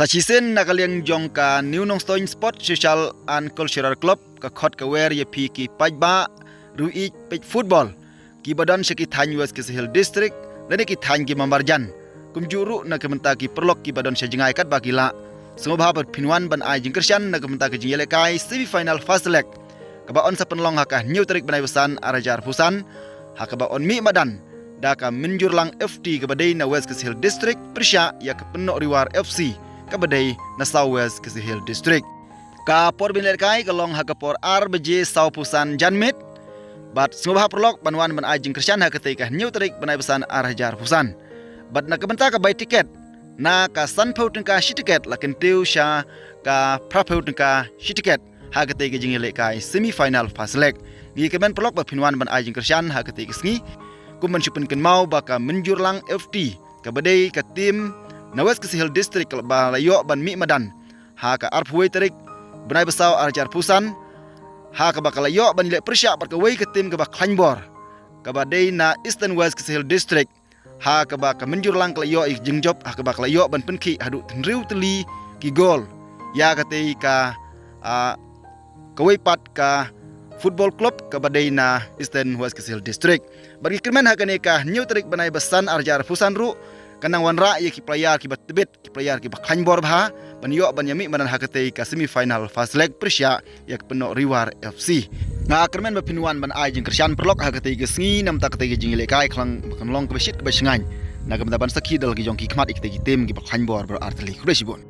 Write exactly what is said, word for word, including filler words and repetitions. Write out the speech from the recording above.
Sa shisien na ka liang jong ka New Nongstoiñ Sport Social and Cultural Club ka khot ka wer ïa phi ki paidbah ruh ïa peit football kiba don sha ki thaiñ West Khasi Hills District lane ki thaiñ kiba marjan. Kumjuh ruh na ka bynta ki paralok kiba don sha jngai katba ki lah, sngewbha ba phin wan ban ai jingkyrshan na ka bynta ka jingïalehkai semi final first leg kaba yn sa pynlong ha ka hynñiew tarik bnai ba san ar hajar arphew san, ha kaba yn mih madan da ka Mynjurlang F T kaba dei na West Khasi Hills District pyrshah ïa ka Pynnoh Riwar F C kaba dei na South West Khasi Hills District. Ka por ban ïalehkai ka long ha ka por ar baje sawphew san janmiet. Bad sngewbha paralok ban wan ban ai jingkyrshan ha katei ka hynñiew tarik bnai ba san ar hajar arphew san. Bad na ka bynta ka bai tiket, na ka sanphew tyngka shi tiket la kyntiew sha ka phraphew tyngka shi tiket ha katei ka jingïalehkai semi final first leg. Ngi kyrmen paralok ba phin wan ban ai jingkyrshan ha katei ka sngi. Kum ban shu pynkynmaw ba ka Mynjurlang F T kaba dei ka team na West Khasi Hills District kaba la ïoh ban mih madan ha ka arphew wei tarik bnai ba saw ar hajar arphew san, ha kaba ka la ïoh ban leh pyrshah bad kawei ka team kaba khlaiñ bor kaba dei na Eastern West Khasi Hills District, ha kaba ka Mynjurlang ka la ïoh ïa ka jingjop, ha kaba ka la ïoh ban pynkhih haduh hynriew tylli ki gol ïa katei ka, ah, kawei pat ka football club kaba dei na Eastern West Khasi Hills District. Bad ngi kyrmen ha kane ka hynñiew tarik bnai ba san ar hajar arphew san ruh kan nang wanrah ïa ki player kiba tbit, ki player kiba khlaiñ bor bha ban ïoh ban ïa mih madan ha katei ka semi final first leg pyrshah ïa ka Pynnoh Riwar F C. Nga kyrmen ba phin wan ban ai jingkyrshan paralok ha katei ka sngi namar katei ka jingïalehkai khlem ba kan long kaba shit kaba shngaiñ. Na ka bynta ban sakhi da la ki jong ki khmat ïa katei ki team kiba khlaiñ bor baroh ar tylli. Khublei shibun.